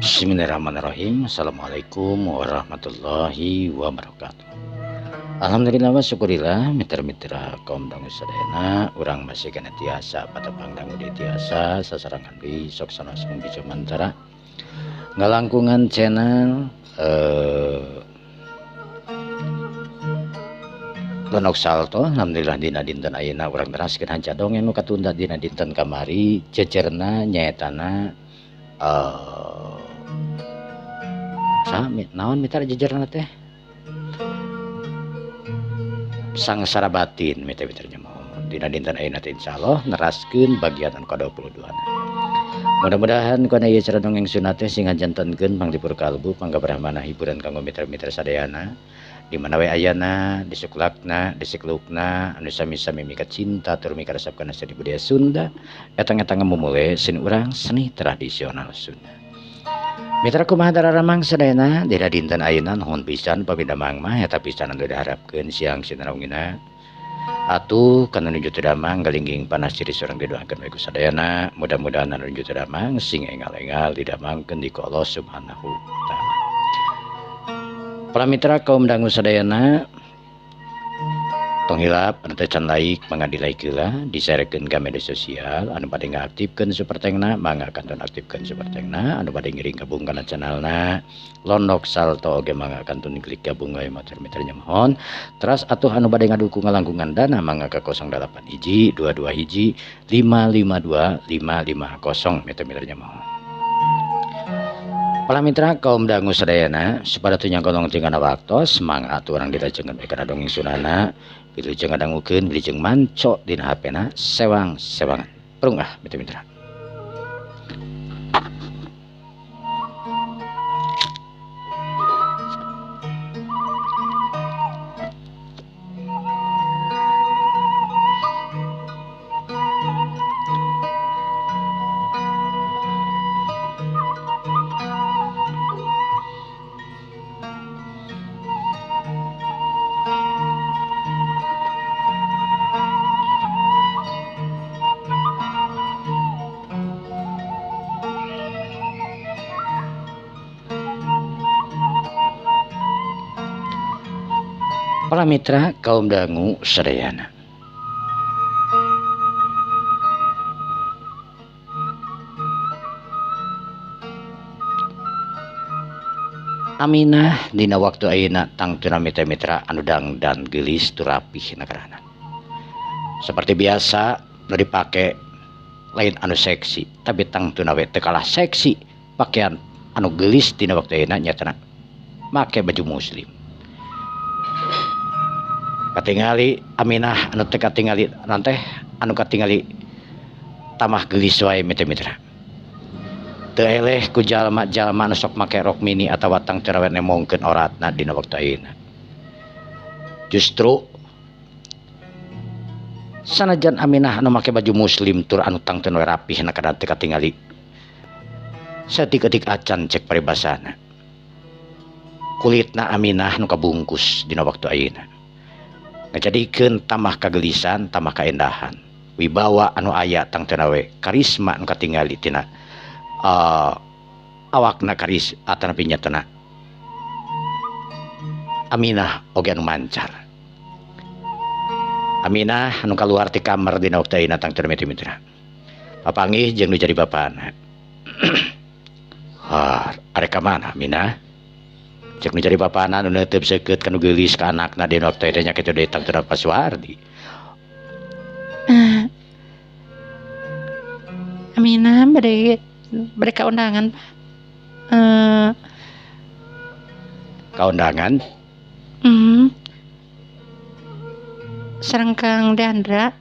Bismillahirrahmanirrahim. Assalamualaikum warahmatullahi wabarakatuh. Alhamdulillah wa syukurillah mitra-mitra kaum dangu sadayana urang masih kena tiasa patepang dangu di tiasa sasarangan di sok sanos mung mantara ngalangkungan channel Lenok Salto. Alhamdulillah dina dinten ayeuna urang teraskeun hanca dongeng nu katunda dina dinten kamari jejerna nyaetana sami naon mitra jejerna teh sangsara batin mitra-mitranya mohon dina dinten ayeuna teh insyaallah neraskeun bagian anu ka-22. Mudah-mudahan kana ieu cara dongeng sunah teh sing ngajantenkeun panglipur kalbu panggabrahmana hiburan kanggo mitra-mitra sadayana di mana we ayana disuklakna disiklukna anu sami-sami mika cinta tur mika resep kana seni budaya Sunda etang-etang mumule seni urang seni tradisional Sunda. Mitra kumaha dararamang sadayana dina dinten ayeuna nuhun pisan pamidamang mah eta pisan anu diharapkeun siang sinarawngina atuh kana nuju teu damang galingging panas ciri surang didoakeun we ku sadayana mudah-mudahan anu nuju teu damang sing engal-engal didamangkeun di ku Allah Subhanahu wa taala. Para mitra kaum dangu sadayana tong hilap anu teh can like mangga di like heula disarekeun ka media sosial anu bade ngaaktifkeun supertengna mangga kantun aktifkeun supertengna anu bade ngiring gabung kana channelna Londok Salto oge mangga kantun klik gabung wae mitra-mitranya mohon teras atuh anu bade ngadukung ngalangkungan dana mangga ka 08 1 22 1 552 550 mitra-mitranya mohon. Para mitra kaum dangu sadayana supaya teu nyangkolong tingana waktos mangga atuh urang dirajengkeun bae kana dongeng sunana wilujeng ngadangukeun wilujeng manco dina HP-na sewang-sewangan. Perung ah mitra-mitra. Para mitra kaum dangu sadayana Aminah dina waktu ayeuna tangtuna mitra-mitra anu dangdan geulis tur rapih nakarana. Seperti biasa nu dipake lain anu seksi tapi tangtuna we teu kalah seksi pakaian anu geulis dina waktu ayeuna nyatana make baju muslim. Katingali Aminah anu teu katingali teh anu katingali tamah geulis wae mitra-mitra. Teu eleh ku jalma-jalma anu sok make rok mini atawa tangtuna we nemongkeun oratna dina waktu ayeuna. Justru sanajan Aminah anu make baju muslim tur anu tangtuna we rapih na kana teu katingali saeutik-eutik acan cek paribasana. Kulitna Aminah nu kabungkus dina waktu ayeuna. Ngajadikeun tambah kagelisan tambah kaendahan wibawa anu aya tangtuna we karisma anu katingali tina awakna karis atanapi nyatana Aminah oge anu mancar. Aminah anu kaluar ti kamar dina waktu ayeuna tangtuna mitra-mitra papanggih jeung nu jadi bapana. Arek ka mana Aminah? Cek nu jadi bapana nu neuteub seukeut kanu geulis ka anakna dina waktu eta nya kitu deui tangtuna Pak Suwardi. Aminah bade kaundangan Pak. Kaundangan? Sareng Kang Deandra.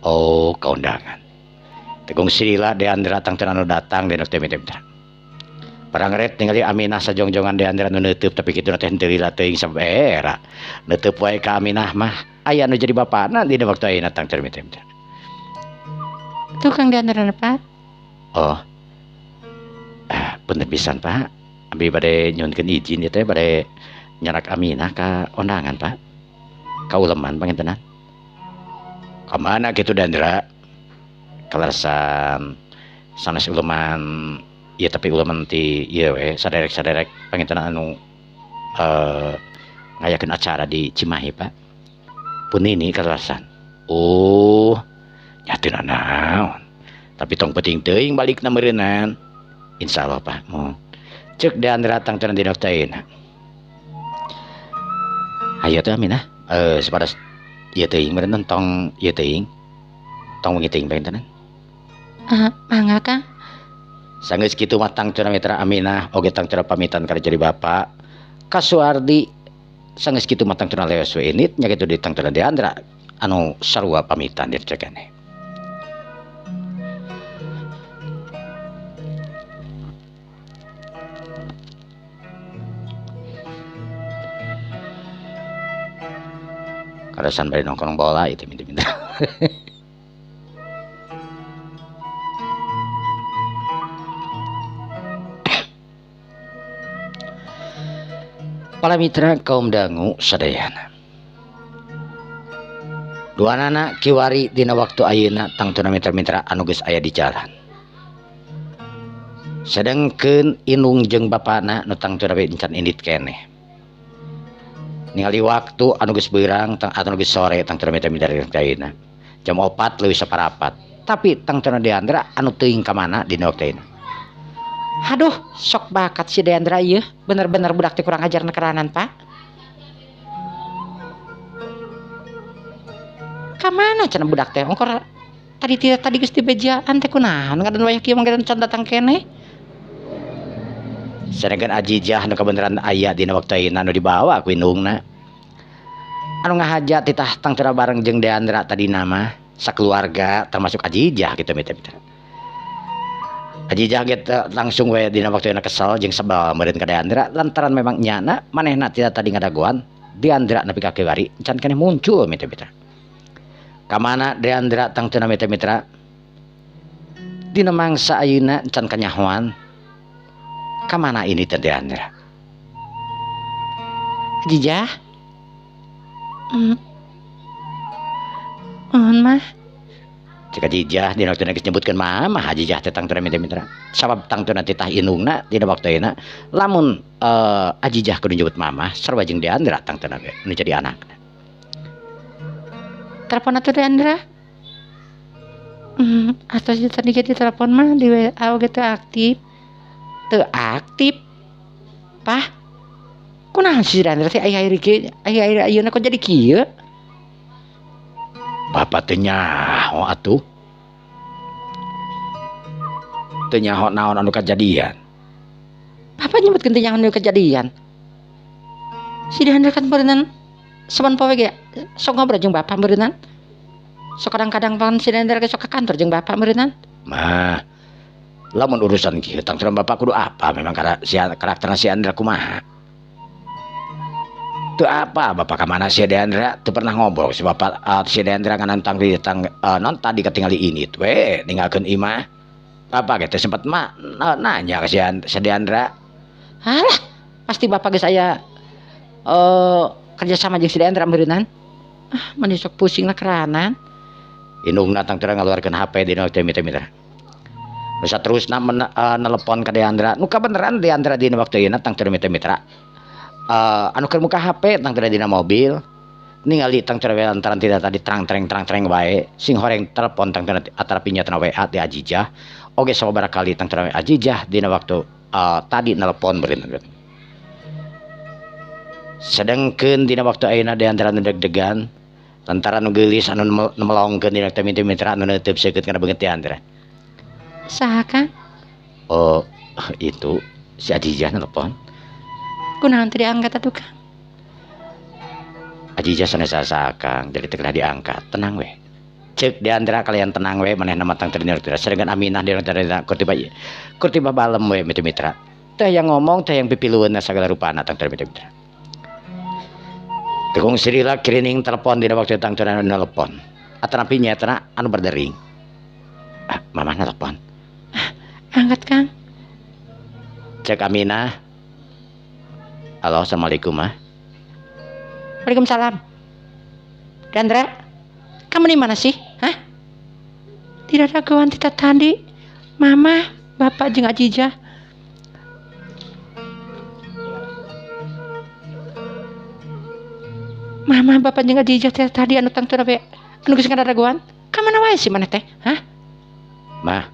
Oh, kaundangan. Tegung silila Deandra tangtuna nu datang dina waktu mitra-mitra. Parangret ningali Aminah sajongjongan Deandra nu neuteub tapi kitu teh henteu lila teuing sabera. Neuteub wae ka Aminah mah aya nu jadi bapana dina waktu ayeuna tangtuna mitra-mitra. Tuh Kang Deandra Pak. Oh. Punten pisan Pak. Abi bade nyuhunkeun izin ieu teh bade nyarak Aminah ka ondangan Pak. Ka uleman pangintenan. Ka mana kitu Deandra? Kaleresan sanes uleman Ieu tapi ulah menti ieu we saderek-saderek panginten anu ngayakeun acara di Cimahi Pak. Pun ini kalasan. Oh, nya teu nanaon. Tapi tong penting teuing balikna meureunnan. Insyaallah Pak. Moal. Cek Deandra tangtuna dina waktu ayeuna. Hayu teh Aminah, sepadas ieu teuing meureun tong ieu teuing. Tong wengi teuing panginten. Mangga Kang. Sanggeus kitu mah tangtuna mitra Aminah oge tangtuna pamitan ka jadi bapak. Ka Suardi sanggeus kitu mah tangtuna leos we init nya kitu di tangtuna Deandra anu sarua pamitan di cekene. Karasan bari nongkrong bola itu minta-minta. Para mitra kaum dangu sadayana. Duanana kiwari dina waktu ayeuna tangtuna mitra-mitra anu geus aya di jalan. Sedengkeun indung jeung bapana nu tangtuna we encan indit keneh. Ningali waktu anu geus beurang anu geus sore tangtuna mitra-mitra ayeuna. Jam 4 leuwih saparapat. Tapi tangtuna Deandra anu teuing ka mana dina waktu ayeuna. Aduh, sok bakat si Deandra ieu, bener-bener budak teh kurang ajar nekeranan, Pak. Ka mana cenah budak teh? Ongkor tadi tadi geus dibejaan teh kunaon ngadan wayah kieu mah can datang keneh. Sedangkan Ajijah nu kabeneran aya dina waktu ayeuna anu dibawa ku indungna. Anu ngahaja titah tangtuna bareng jeung Deandra tadina mah sakeluarga termasuk Ajijah kitu mitra-mitra. Ajijah gitu langsung we dina waktu ayeuna kesel jeung sebel meureun ka Deandra lantaran memang nyana manehna tidak tadi ngadagoan Deandra nepi ka kiwari can keneh muncul mitra-mitra. Ka mana Deandra tangtuna mitra-mitra dina mangsa ayeuna can kanyahoan. Ka mana ini teh Deandra? Ajijah? Mohon mah. Cek Ajijah dina waktu geus nyebutkeun mama Ajijah teh tangtuna mitra-mitra. Sabab tangtuna titah indungna dina waktu ayeuna lamun Ajijah kudu nyebut mama sarua jeung Deandra tangtuna ge nu jadi anakna. Telepon atuh Deandra. Atau tadi ge ditelepon mah di WA oge teu aktif. Teu aktif. Pah. Kunaon si Deandra teh aya-aya kieu, aya-aya ayeuna kok jadi kieu? Bapak teu nyaho atuh. Teu nyaho naon anu kajadian. Bapak nyebutkeun teu nyaho anu kajadian. Si Deandra kan beureunan saban poe ge sok ngobrol jeung bapak beureunan. Sok kadang-kadang pan si Deandra ge sok ka kantor jeung bapak beureunan. Mah, lamun urusan kieu tangtuna bapak kudu apa memang karakterna si Andra kumaha. Teu apa bapak ka mana si Deandra teu pernah ngobrol si bapak si Deandra nganantang di tang non tadi katingali ini we ninggalkeun imah. Bapak ge teh sempat mah nanya ka si Deandra. Halah, pasti bapak geus aya kerja sama jeung si Deandra meureunnan. Ah, mani sok pusing lah keranan. Indungna tangtuna ngaluarkeun HP dina waktu mitra-mitra. Nu saterusna nelepon ka Deandra. Nu kabeneran Deandra dina waktu ayeuna tangtuna mitra-mitra. Anu keur muka HP tangtuna dina mobil ningali tangtuna lantaran tidak tadi trang-treng trang-treng wae sing horeng telepon tangtuna atarapi nya tana WA di Ajijah oge sababaraha kali tangtuna Ajijah dina waktu tadi nelepon meureun. Sedengkeun dina waktu ayeuna Deandra nu deg-degan lantaran nu geulis anu melongkeun dina waktu mitra-mitra anu neuteub seukeut kana beungeut Deandra. Saha Kang? Oh, itu si Ajijah nelepon. Kunaon teu diangkat atuh Kang? Ajijah sanes sasa Kang, jadi teu diangkat. Tenang we. Cek Deandra kalian tenang we manehna mah tangtuna dina waktu. Sedengkeun Aminah dina waktu kurtiba balem we mitra-mitra. Teh yang ngomong teh yang pipilueunna sagala rupana tangtuna mitra-mitra. Tekung sirila kirining telepon dina waktu tangtuna nelepon. Atanapi nyaetana anu berdering. Ah, mamah nelepon. Ah, angkat Kang. Cek Aminah. Halo, assalamualaikum mah. Waalaikumsalam. Deandra, kamu di mana sih? Hah? Tidak ada kawan kita tadi. Mama, bapak jeung Ajijah. bapak jeung Ajijah teh tadi anu tangtuna we anu geus ngadaraguan. Ka mana wae sih maneh teh? Hah? Mah.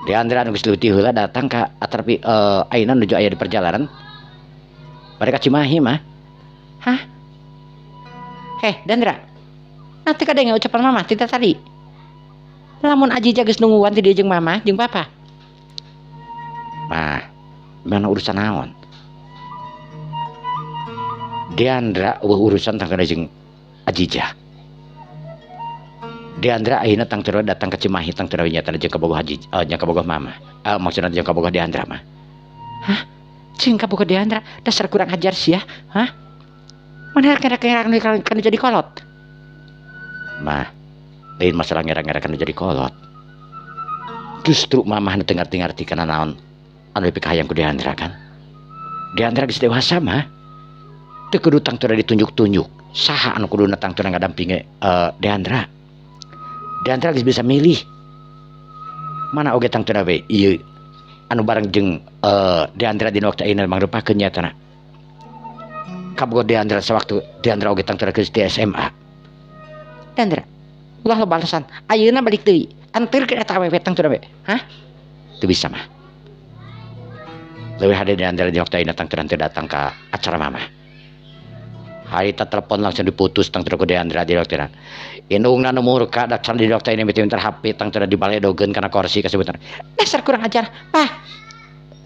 Deandra anu geus leuwih heula datang ka atrapi ayeuna nuju aya di perjalanan. Bade ka Cimahi mah. Hah? Heh, Deandra. Nanti kadenge ucapan mama tidak tadi. Lamun Ajijah geus nungguan ti dieu jeung mama jeung papa. Mah, mana urusan naon? Deandra eueuh urusan tangtuna jeung Ajijah. Deandra ayeuna tangtuna datang ke Cimahi tangtuna nyatana jeung kabogoh Haji jeung kabogoh mama. Maksudna jeung kabogoh Deandra mah. Hah? Jeung kabogoh Deandra dasar kurang ajar sia, hah? Mana kira-kira kan jadi kolot. Mah, lain masalah ngira-ngira kan jadi kolot. Justru mamah nu teu ngarti-ngarti kana naon anu dipikahayang ku Deandra kan. Deandra geus dewasa mah. Teu kudu tangtuna ditunjuk-tunjuk. Saha anu kuduna tangtuna ngadampingi Deandra. Deandra geus bisa milih. Mana oge tangtuna we ieu anu bareng jeung Deandra dina waktu ayeuna mangrupakeun nyatana. Kabogoh Deandra sawaktu Deandra oge tangtuna geus di SMA. Deandra, ulah lo balasan. Ayeuna balik deui. Anterkeun eta awewe tangtuna we. Hah? Teu bisa mah. Leuwih hade Deandra dina waktu ayeuna tangtuna teu datang ka acara mama. Harita telepon langsung diputus tangtuna ku Deandra di waktu ayeuna. Indungna nu murka datang di waktu ayeuna mimiti HP tangtuna dibaledogeun kana kursi kasebutan. Dasar kurang ajar. Pah.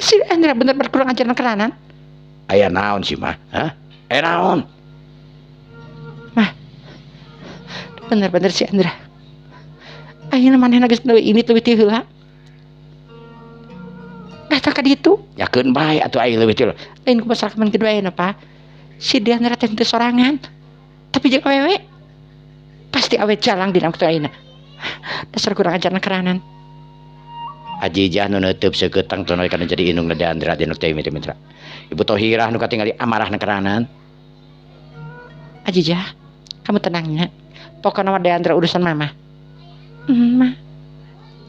Si Deandra bener-bener kurang ajar keranan. Aya naon sih mah? Hah? Aya naon? Mah. Bener-bener si Andra. Ayeuna manehna geus leuwih ini leuwih ti heula. Datang ka ditu. Yakeun bae atuh aya leuwih ti heula. Lain ku masalah kaman kedua ayeuna, Pak. Si Deandra teh teu sorangan. Tapi jeung awewe pasti awe jalang dina waktu ayeuna. Dasar kurang ajar keranan. Ajijah nu neuteub seukeut tangtuna kana jadi indungna Deandra dina teh mitra. Ibu Tohirah nu katingali amarahna keranan. Ajijah, kamu tenangnya. Pokoknya mah Deandra urusan mama. Ma,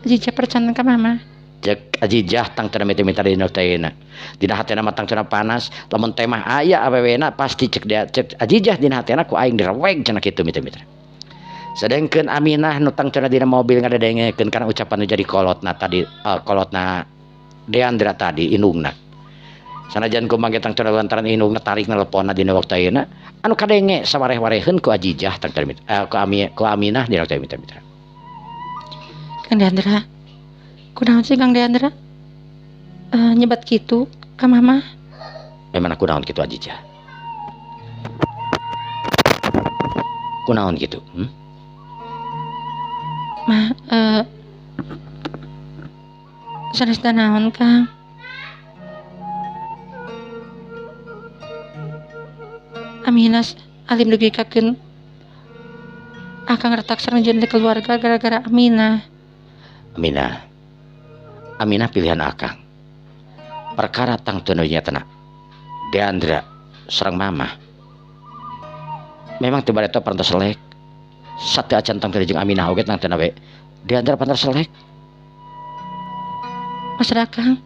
Ajijah percaya ka mama. Cek Ajijah tangtuna mita-mita dina teh ayeuna. Dina hatena mah tangtuna panas, lamun teh mah aya awewena pasti cek dia cek Ajijah dina hatena ku aing direweg cenah kitu mita-mita. Sedengkeun Aminah nu tangtuna dina mobil ngadedengekeun kana ucapan nu jadi kolotna tadi kolotna Deandra tadi indungna. Sanajan kumaha ge tangtuna lantaran indungna tarik nelponna dina waktu ayeuna anu kadenge sawareh-wareheun ku Ajijah tangtuna ku Aminah dina waktu mita-mita. Kang Deandra, kunaon sih Kang Deandra? Nyebat kitu ka mama? Memang kunaon kitu Ajijah? Kunaon kitu? Ma, sanes naon Kang? Aminah alim dugikakeun akang retak sareng jeung keluarga gara-gara Aminah. Aminah. Aminah pilihan akang. Perkara tangtuna nyatana Deandra sareng mama. Memang teu bareto parantos selek. Sateu acan tangtuna jeung Aminah oge tangtuna we. Deandra parantos selek. Maksud akang?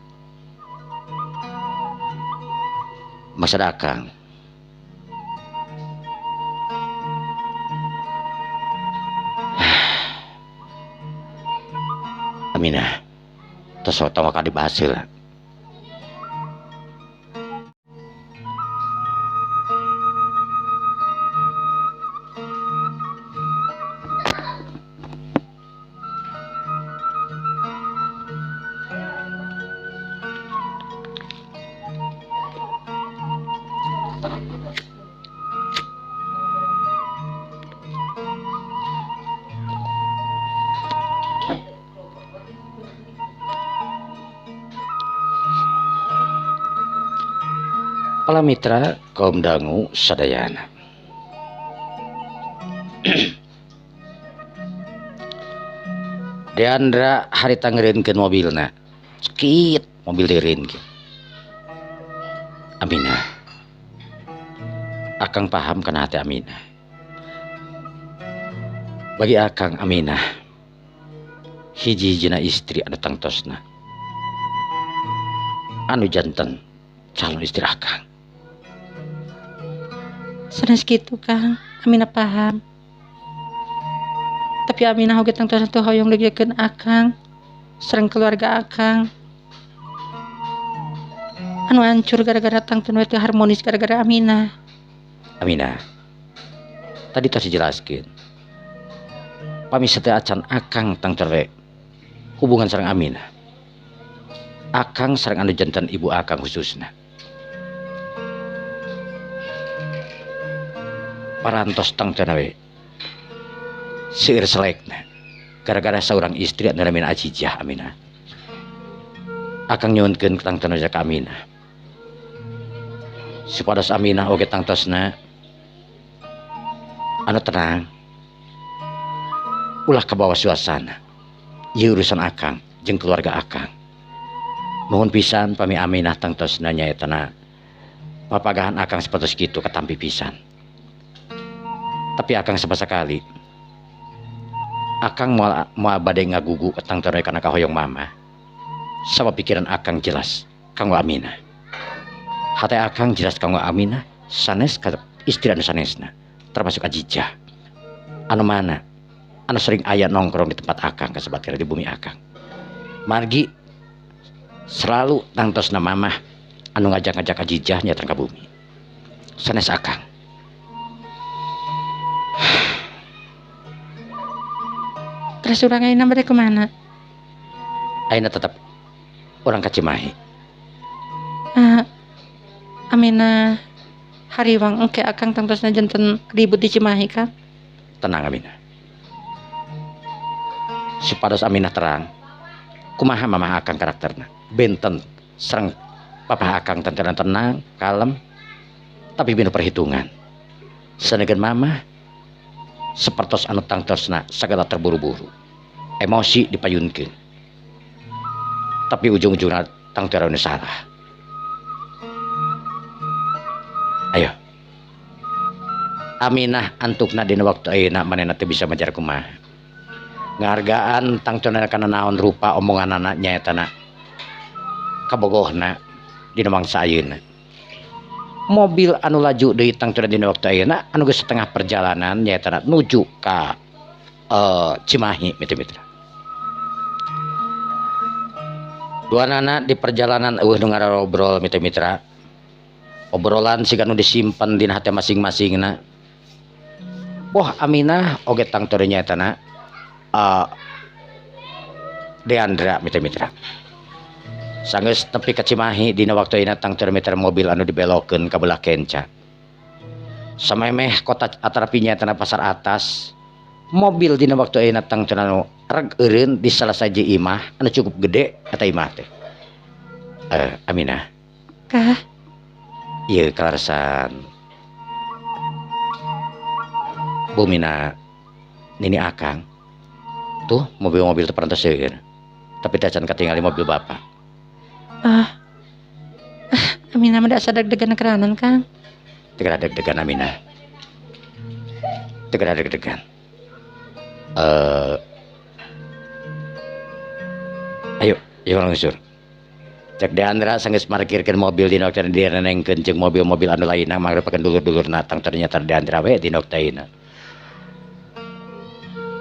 Maksud akang. Aminah, tos tong ka dibahas heula. Para mitra kaum dangu sadayana. Deandra harita ngeureunkeun mobilna. Cekit mobil dieureunkeun. Aminah. Akang paham kana hati Aminah. Bagi akang Aminah hiji-hijina istri anu tangtosna. Anu janten calon istri akang. Sanes kitu Kang, Aminah paham. Tapi Aminah oge tangtos teu hoyong deg-degeun Akang sareng keluarga Akang. Anu hancur gara-gara tangtun we teu harmonis gara-gara Aminah. Aminah, tadi tos dijelaskeun. Pami sateu acan Akang tangtun we hubungan sareng Aminah. Akang sareng anu janten ibu Akang khususna. Parantos tangtun we seueur selekna gara-gara saurang istri anu namina Ajijah Aminah. Akang nyuhunkeun tangtun we ka Aminah. Supados Aminah oge tangtosna anu tenang, ulah kabawa suasana. Ieu urusan Akang jeung keluarga Akang. Nuhun pisan pami Aminah tangtosna nyaetana papagahan Akang sapertos kitu katampi pisan. Tapi Akang sapasakali Akang moal bade ngagugu tangtosna kana kahoyong mama. Sabab pikiran Akang jelas kanggo Aminah. Hate Akang jelas kanggo Aminah sanes ka istri anu sanesna, termasuk Ajijah. Anu mana anu sering aya nongkrong di tempat Akang kasebatkeun di bumi Akang. Margi selalu tangtosna mamah anu ngajak-ngajak Ajijah nyatang ka bumi. Sanes Akang. Terus urang ayeuna bade kumaha? Ayeuna tetep urang ka Cimahi. Aminah hariwang engke Akang tangtosna janten ribut di Cimahi kan? Tenang Aminah. Supados Aminah terang, kumaha mamah Akang karakterna. Benten sareng papa Akang tenang tenang, kalem, tapi bina perhitungan. Sanajan mamah sapertos anu tangtosna sagala terburu-buru, emosi dipayunkeun. Tapi ujung-ujungna tangtosna nu salah. Ayo. Aminah antukna dina waktu ayeuna manehna teu bisa majar kumaha. Ngahargaan tangtosna kana naon rupa omonganana nyaetana kabogohna dina mangsa ayeuna. Mobil anu laju deui tangtosna dina waktu ayeuna anu geus setengah perjalanan nyaetana nuju ka Cimahi mitra-mitra. Duanana di perjalanan eueuh nu ngarobrol mitra-mitra. Obrolan siga nu disimpen dina hate masing-masingna. Wah Aminah oge tangtosna nyaetana Deandra mitra-mitra. Sanggeus nepi ka Cimahi dina waktu ayeuna tangtosna mitra mobil anu dibelokeun ka belah kenca. Samemeh kota atarapi nyaetana pasar atas, mobil dina waktu ayeuna tangtosna anu reg eureun di salah saji imah anu cukup gede eta imah teh. Aminah. Kah? Ieu kaleresan bumina nini Akang. Tuh mobil-mobil teu parantos seueur. Tapi teh can katingali mobil bapak. Aminah mah asa deg-degan keranan Kang. Teu deg-degan Aminah. Teu deg-degan. Ayo, ieu langsung. Cek Deandra sanggeus markirkeun mobil dina waktu direnengkeun jeung mobil-mobil anu lainna mangrupakeun dulur-dulurna tang ternyata Deandra we dina waktu ayeuna.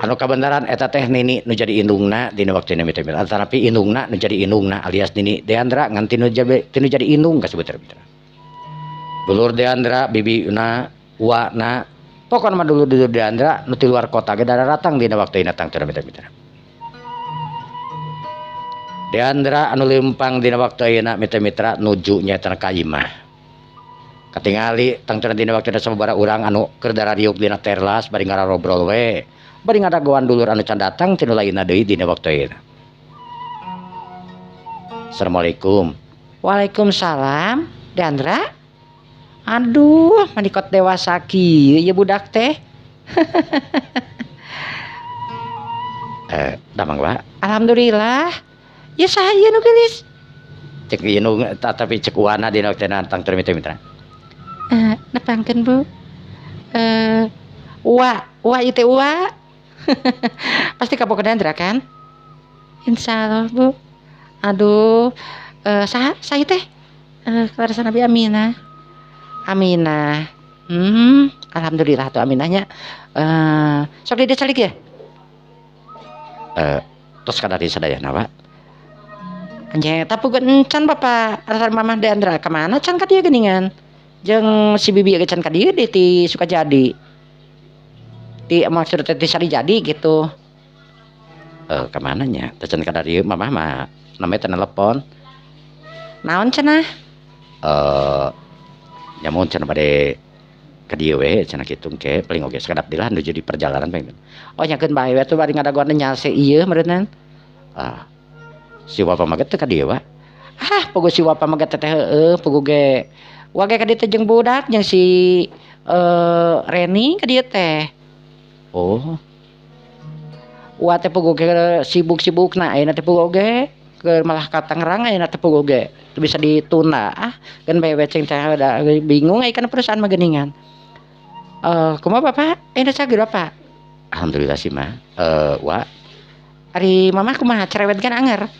Anu kabeneran eta teh nini nu jadi indungna dina waktu ayeuna mitra-mitra. Antarapi indungna nu jadi indungna alias nini Deandra ngan tinu jadi indung kasebut mitra. Dulur Deandra bibina uana pokona mah dulur-dulur Deandra nu ti luar kota ge daratang dina waktu ayeuna tang mitra-mitra. Deandra anu lempang dina waktu ayeuna mitra-mitra nuju nyaeta ka imah. Katingali tangtosna dina waktu sababaraha urang anu keur darariuk dina terlas bari ngarobrol we. Bari ngadagoan dulur anu can datang ti nu lainna deui dina waktu ayeuna. Assalamualaikum. Waalaikumsalam, Deandra. Aduh, manikot dewasa kieu ieu budak teh. Damang Pak. Alhamdulillah. Ya saha ieu nu geulis? Cek ieu nu tapi cek uana dina waktu tang mitra-mitra. Nepangkeun Bu. Wa ieu teh wa. Pasti kabogoh Deandra kan? Insyaallah Bu. Aduh, saha saha teh? Kaleresan Abi Aminah. Aminah. Alhamdulillah tuh Aminahnya. Sok di calik ya? Tos kada di sadayana, Pak. Nya tapi encan Bapak asal Mamah Deandra kemana can ka dieu geuningan? Jeung si bibi ge can ka dieu deui ti Sukajadi. Ti maksud teh ti Sarijadi gitu. Kemana nya? Teh can ka dieu Mamah mah namanya teh telepon. Naon cenah? Nyamun cenah bade ka dieu we cenah kitu engke paling oge sakedap deui lah nuju di perjalanan paling. Oh nyakeun bae we atuh bari ngadagoan nyase ieu meureunnan. Ah. Si Wapa mah teh ka dieu, Pak. Ah, puguh si Wapa mah teh heueuh, puguh ge. Wage ka dieu teh jeung budak jeung si Reni ka dieu teh. Oh. Wa teh puguh ge sibuk-sibukna ayeuna teh puguh ge keur malah ka Tangerang ayeuna teh puguh ge. Teu bisa ditunda ah, keun bae we cing teh da bingung aya kana perusahaan mah geuningan. Kumaha Bapak? Ayeuna cager Bapak? Alhamdulillah sih mah. Wa ari mamah kumaha cerewet kan anger.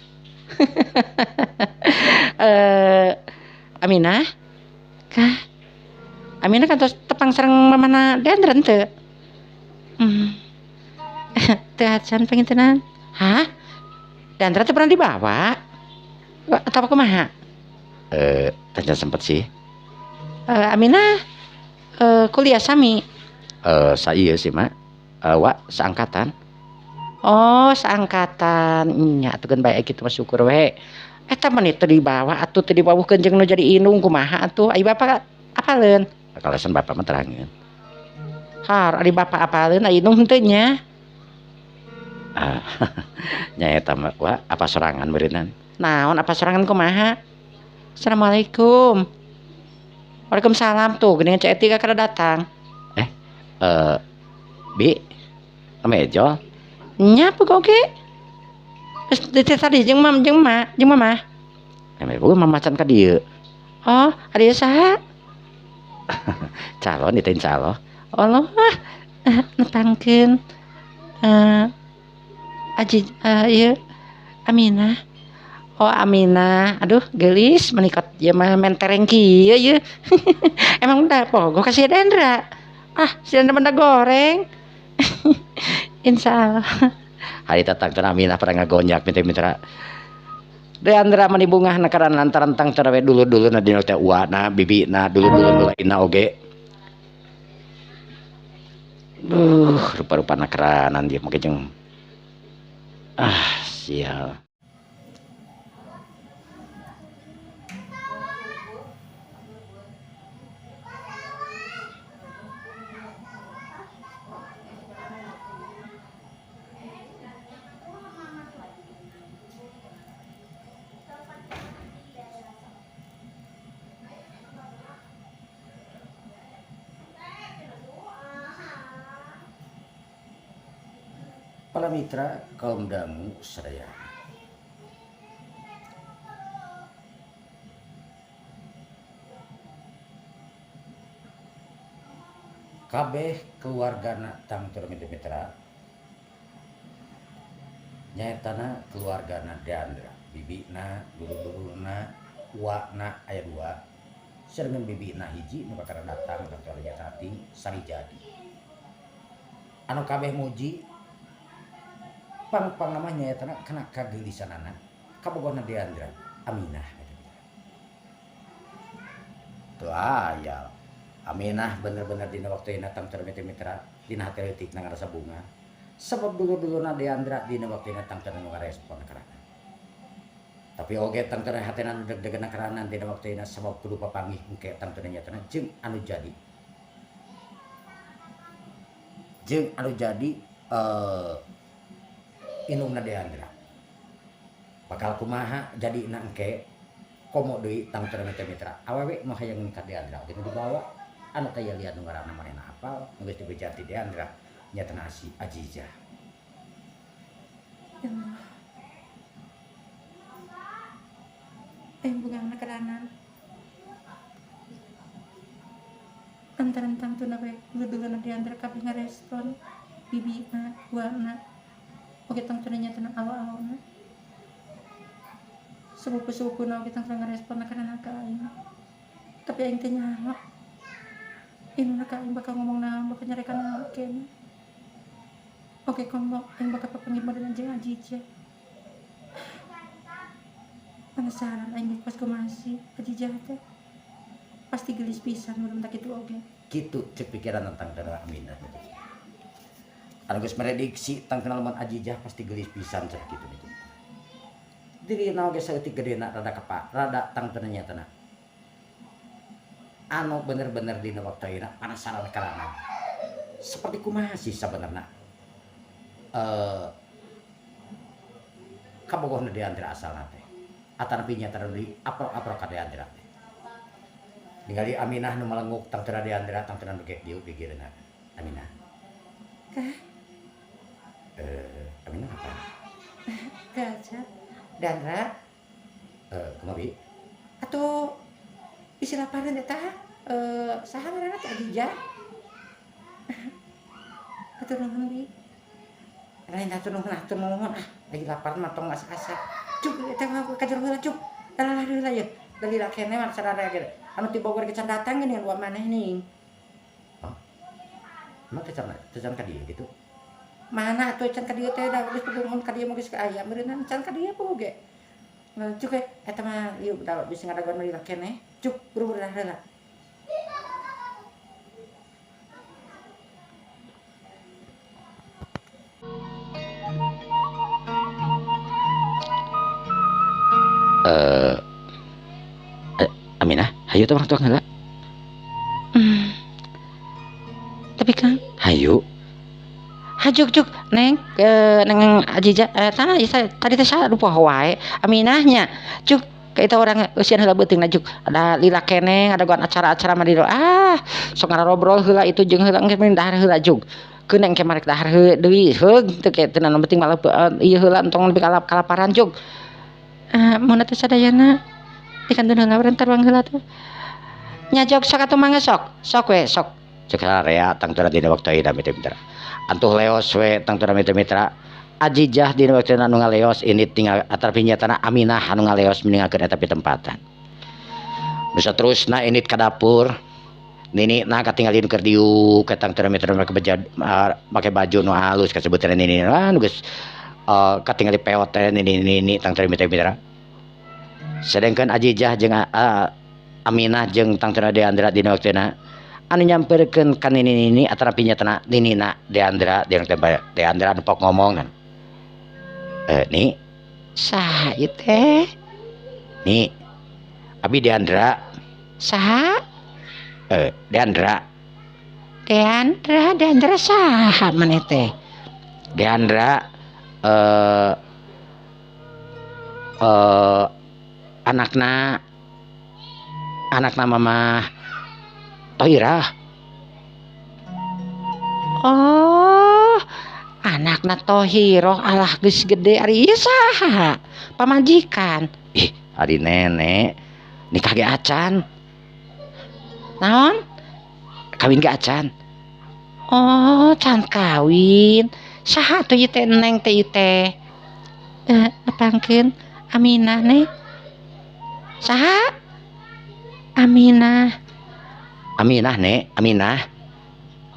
Aminah kah? Aminah kan tos tepang sareng mamana Deandra henteu? Teu acan pangintenan. Hah? Deandra teh pernah dibawa? Atau kumaha? Teu sempet sih. Aminah kuliah sami? Sa ieu sih mak. Wa seangkatan. Oh, seangkatan. Nya atuh keun bae kitu mah syukur we. Eta mah teu dibawa atuh teu dibawuhkeun jeung nu jadi indung kumaha atuh? Ai bapak apaleun? Kalasan bapak mah terangeun. Har, ari bapak apaleun ai indung henteu nya? Ah, nya eta mah wa apa sorangan meureunnan. Naon apa sorangan kumaha? Assalamualaikum. Waalaikumsalam tuh geuningan Ceu Eti kakara datang. Bi, mejo. Nya puguh oge. Geus tadi jeung mam jeung ma, jeung mamah. Emeh puguh mama can ka dieu. Oh, ari saha? Calon itu insyaallah. Allah, nepangkeun Aji ieu Aminah. Oh Aminah, aduh geulis menikot ieu mah mentereng kieu ieu. Emang udah pogo ka si Dendra. Ah, si Dendra mah goreng. Insyaallah. Hari tatang teh Aminah pada ngagonyak minta-minta. Deandra mani bungah na karena lantaran tang teh we dulur-dulurna dina teh uana, bibina, dulur-dulur lainna oge. Duh, rupa-rupana keranan dia make jeung ah, sial. Para mitra kaum dangu sadaya. Kabeh keluargana tangtur mitra nyaetana keluargana Deandra, bibina, dulur-dulurna, uakna aya dua, sareng bibina hiji nu kakara datang tangtur nyata ti Sarijadi. Anu kabeh muji pang-pang namanya ya tanah kena kagelisanana kabogona Deandra Aminah tuh ayal Aminah bener-bener dina waktu ini tang mitra dina hati leutik na ngarasa bunga sebab dulur-dulurna Deandra dina waktu ini tang nu ngarespon karana tapi oge tang hatena nu deg-degan karana dina waktu ini sebab kudu papanggih engke tang nya tanah jeung anu jadi indungna Deandra bakal kumaha jadi na engke komo deui tang mitra awewe mah hayang ka Deandra oge nu dibawa anu taya liat nu ngaranna manehna apal nu geus dibejati Deandra nyatana si Azizah. Ya Allah. Bunga keranan. Antaran tangtuna we dulur-dulurna Deandra kabeh ngarespon bibina buana. Oke tangtuna nyatana awa-awna. Sepupu-sepupuna oge tangtuna ngarespon karena ka aing. Tapi aing teh nyaho. Inuna ka aing bakal ngomong naon, bakal nyarekan naon kene. Oke komo aing bakal papanggih meureun jeung Ajijah. Penasaran aing pas kumaha sih Ajijah teh. Pasti gelis pisan mun tak kitu oge. Kitu cek pikiran tentang tentang Aminah. Anu geus prediksi tentang lamun Ajijah pasti gelis pisan cek kitu gitu. Dirina oge saeutik gedena rada kepak, rada tangtena nyatana. Anu bener-bener dina waktu ayeuna penasaran karana. Seperti kumaha sih sabenerna? Kabogohna Deandra asalna teh. Atanapi nyatana di aprok-aprok ka Deandra teh. Ningali Aminah nu malenguk tangtena Deandra tangtena nu gek dieu pikireunna. Aminah. Kah? Aminah apa? Kaca. Deandra. Kumaha bi? Atuh bisi lapareun eta saha ngaranna teh Ajijah? Atur nuhun bi. Lain atur nuhun ah lagi lapar mah tong asa-asa. Cuk eta mah ka jero heula cuk. Dalah heula ye. Dalila keneh mah sararea ge. Anu ti Bogor ge can datang geuning dua maneh ning. Hah? Emang teh can ka dieu gitu? Mana atuh can ka dieu teh da geus puguh ka dieu mah geus aya meureunna can ka dieu puguh ge. Nah, cuk eta mah ieu da bisi ngadagoan lila keneh. Cuk buru-buru dah heula. Aminah, hayu teh orang heula. Tapi Kang, hayu. Hajuk juk neng neng Ajijah tanah tadi teh saha lupa wae Aminahnya. Cuk ka eta urang eusian heula beuteung juk. Ada lila keneh ngadagoan acara-acara mah di ah sok ngarobrol heula itu jeung heula engke mending dahar heula juk. Keun engke marek dahar heuh deui heug teu ke teu naon penting malah ieu heula entong lebih kalaparan juk. Mun teh sadayana dikantun heula urang taruang heula tuh. Nya jog sok atuh mangga sok. Sok we sok. Cek area tangtura dina waktu ayeuna mitra. Antuh leos we tangtura mitra. Ajijah dina waktu anu ngaleos ini tinggal atar pinyatana Aminah anu ngaleos meninggalkeun eta pitempatan. Bisa terusna ini ka dapur. Nini na katinggalin keur diuk ka tangtura mitra make make baju nu halus kasebutan nini nu geus katingali peot teh nini nini tangtura mitra. Sedangkan Ajijah jeung Aminah jeung tangtura Deandra dina waktuna anu nyamperkeun ka nini nini atanapi nyatana ninina Deandra Deandra anu pok ngomong kan. Ni saha ieu teh? Ni abi Deandra. Saha? Deandra. Deandra, Deandra saha maneh teh? Deandra anakna mama Tohirah. Oh, anakna Tohiroh alah geus gede ari ieu saha? Pamajikan. Ih, ari nenek nikah ge acan. Naon? Kawin ge acan. Oh, can kawin. Saha tuh ieu teh neng teh ieu teh? Nepangkeun Aminah neng. Saha? Aminah. Aminah nek, Aminah.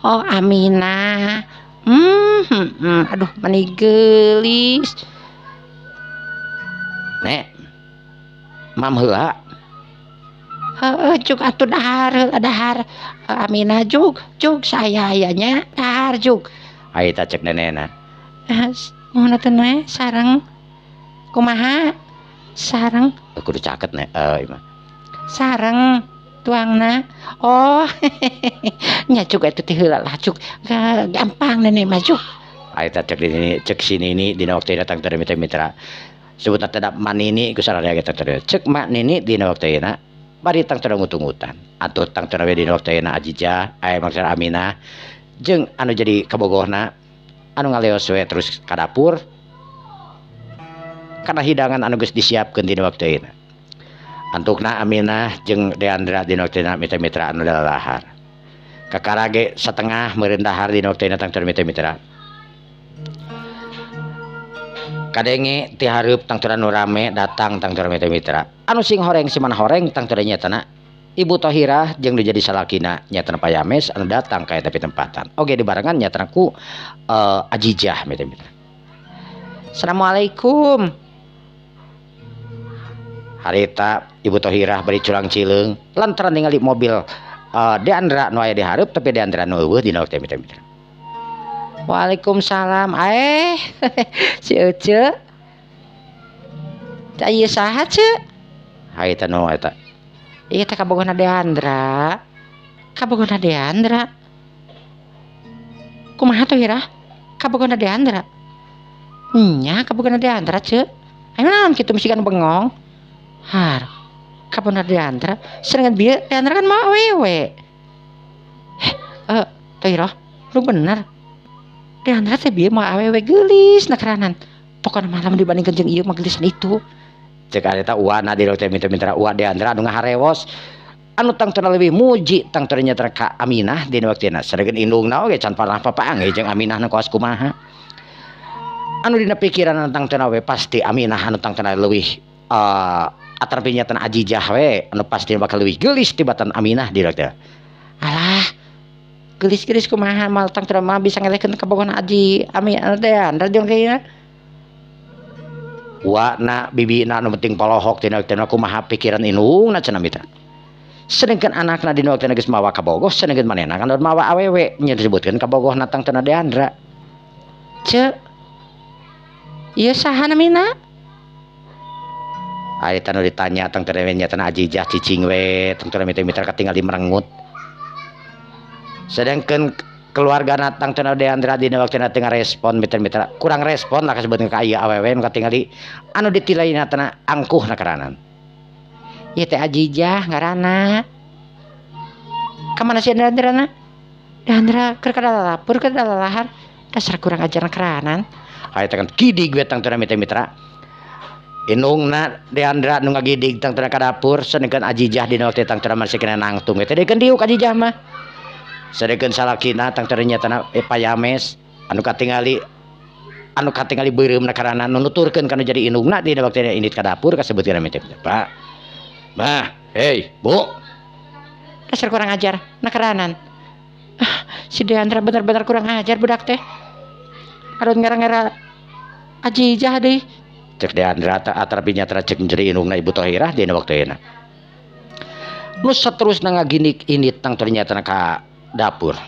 Oh, Aminah. Aduh meni geulis. Nek. Mam heula. Heeh, cuk atuh dahar heula dahar. Aminah juk, juk saya aya nya dahar juk. Ai ta cek nenena. Mun atuh ne sareng kumaha? Sareng kudu caket nek ieu mah. Sareng tuangna. Oh, nya cuk atuh teh heula lah cuk. Gampang nenek mah cuk. Ai ta cek dini cek sini ini dina waktu datang teh mitra. Sebutna teh manini ku sararea ge teh. Cek mak nini dina waktu ayeuna bari tang teu ngutung-ngutan. Atuh tang teu we dina waktu ayeuna Ajijah, aya maksud Aminah jeung anu jadi kabogohna anu ngaleos we terus ka dapur kana hidangan anu geus disiapkeun dina waktu ayeuna. Antukna Aminah jeung Deandra dina waktu ayeuna mitra-mitra anu lalahar. Kakara ge satengah meureun dahar dina waktu ayeuna tang teu mitra-mitra. Kadenge ti hareup tangturan nu rame datang tangturan mitra-mitra. Anu sing horeng si mana horeng tangturan nyatana Ibu Tohirah jeung nu jadi salakina nyatana Payames anu datang ka eta pitempatan. Oge dibarengan nyatana ku Ajijah mitra. Assalamualaikum. Harita Ibu Tohirah bari curang cileung lantaran ningali mobil Deandra nu aya di hareup tapi Deandra nu eueuh dina waktu mitra. Waalaikumsalam. Si Ece. Tah ieu saha ce? Harita nu eta. Ieu teh kabogohna Deandra. Kabogohna Deandra. Kumaha Tohirah? Kabogohna Deandra. Nya kabogohna Deandra ce. Ayo naon kitu mesti kan bengong. Har. Kabogohna Deandra, sedangkan bieu Deandra kan mah awewe. Tohirah, lu bener. Deandra teh bieu mah awewe geulis nakaranan. Pokona malam dibandingkeun jeung ieu mah geulisan itu. Cek eta uana di teh mitra-mitra ua Deandra anu ngaharewos anu tangtuna leuwih muji tangtuna nyata ka Aminah dina waktuna sadegkeun indungna oge can pernah papaang jeung Aminah nu kawas kumaha anu dina pikiran tangtuna we pasti Aminah anu tangtuna leuwih atarpi nyatana Ajijah we anu pasti bakal leuwih geulis tibatan Aminah di waktuna. Alah geulis-geulis kumaha mal tangtuna mah bisa ngelehkeun kabogohna Aji Aminah Deandra jeung kayana. Wa na bibina anu penting polohok dina waktuna kumaha pikiran indungna cenah mitra. Sedengkeun anakna dina waktuna geus mawa kabogoh sedengkeun manehna kan mawa awewe nya disebutkeun kabogohna tangtuna Deandra. Ce ieu saha namina? Ari tanu ditanya tangtuna nyatana Ajijah cicing we tangtuna mitra-mitra katingal di merengut. Sedengkeun keluarga tangtuna Deandra dina waktuna teu ngarespon mitra-mitra kurang respon lah kasebutkeun ka ieu awewe nu katingali anu ditilaina tana angkuh na karanan. Ieu teh Ajijah ngaranna. Ka mana si Deandra na? Deandra keur ka dapur keur lalahar dasar kurang ajar na karanan. Aya teh kan gidig we tangtuna mitra-mitra. Indungna Deandra nu ngagidig tangtuna ka dapur sedengkeun Ajijah dina waktu tangtuna masih kena nangtung we teh dekeun diuk Ajijah mah. Sedengkeun salakina tangtuna nyatana Payames anu katingali beureum na karana nu nuturkeun kana jadi indungna dina waktu indit ka dapur kasebutkeun mitra. Pak. Mah, hei, Bu. Dasar kurang ajar na karanan. Si Deandra bener-bener kurang ajar budak teh. Arun ngera-ngera Ajijah deui. Cek Deandra atrapi nyatana cek jadi indungna Ibu Tohirah dina waktu ayeuna. Nu saterusna ngaginik indit tangtuna nyatana ka dapur.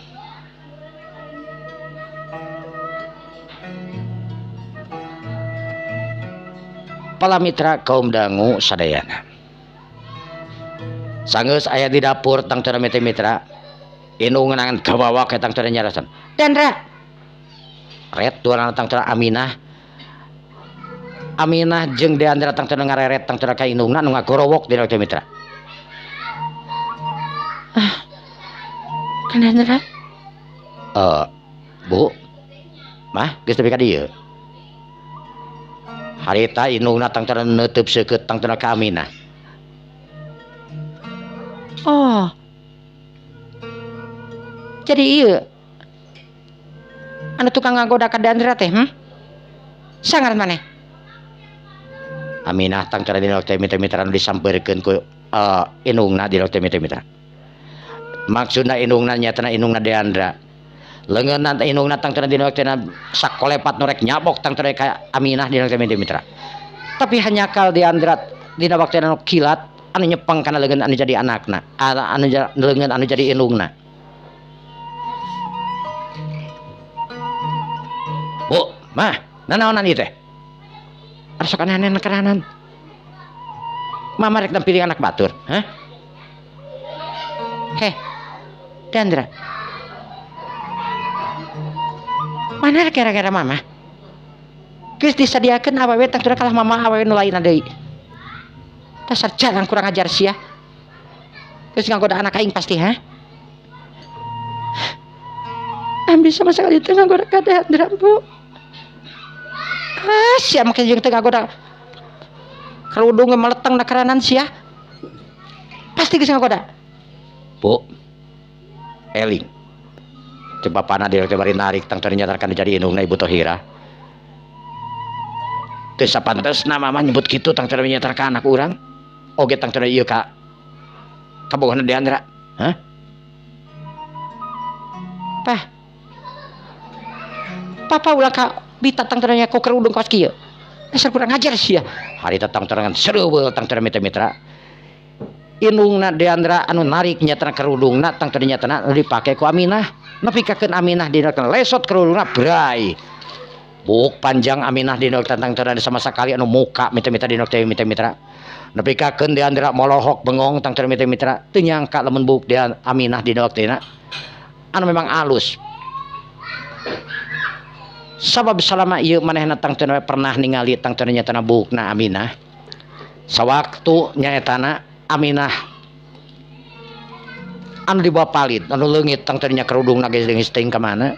Pala mitra kaum dangu sadayana. Sanggeus aya di dapur tangtuna mitra-mitra indung ngan kabawa ke tangtuna nyarasan. Deandra. Ret duana tangtuna Aminah. Aminah jeung Deandra tangtuna ngareret tangtuna ka indungna nu ngagorowok dina mitra. Kan Deandra? Bu. Mah geus tepi ka dieu. Harita indungna tangtuna neuteub seukeut tangtuna ka Aminah. Oh. Jadi ieu anu tukang ngagoda ka Deandra teh, Sangar maneh? Aminah tangtuna dina waktu mitra-mitra anu disampeurkeun ku indungna dina waktu mitra-mitra. Maksudna indungna nyatana indungna Deandra. Leungeunna indungna tangtuna dina waktuna sakolepat nu rek nyabok tangtuna ka Aminah dina waktu mitra-mitra. Tapi hanyakal Deandra dina waktuna nu kilat anu nyepeng kana leungeun anu jadi anakna, anu leungeun anu jadi indungna. Bu, mah, nanaonan ieu teh? Ada sok aneh-aneh keranan. Mama rek nampilih anak batur, hah? Heh, Deandra. Mana kira-kira mama? Geus disadiakeun awewe tangtuna kalah mama awewe nu lain deui. Dasar jalan kurang ajar sia. Geus ngagoda anak aing pasti, ha? Ambil sama sekali teu ngagoda ka Deandra, Bu. Ah, sia make jeung teu ngagoda. Kerudung meleteng na keranan sia. Pasti geus ngagoda. Bu. Eling. Cek bapana dia bari narik tangtuna nyatakan jadi indungna Ibu Tohirah. Teu sapantesna mama nyebut kitu tangtuna nyatakan anak urang. Oge tangtuna ieu ka Kabogohna Deandra. Hah? Pah. Papa ulah ka bita tangtuna ku kerudung kawas kieu. Dasar kurang ajar sia. Harita tangtuna seureuweul tangtuna mitra-mitra. Indungna Deandra anu narik nyatana kerudungna tangtuna nyatana anu dipake ku Aminah. Nepikakeun Aminah dina lesot kerudungna bray. Buuk panjang Aminah dina tangtuna sama sakali anu muka mitra-mitra dina teh mitra-mitra. Nepikakeun Deandra molohok bengong tangtuna mitra-mitra teu nyangka lamun buuk Dean Aminah dina waktuna anu memang alus. Sabab salama ieu manehna tangtuna pernah ningali tangtuna nyatana buukna Aminah. Sawaktu nyaetana Aminah anu dibawa palid anu leungit tangtuna kerudungna geus leungit teuing ka mana.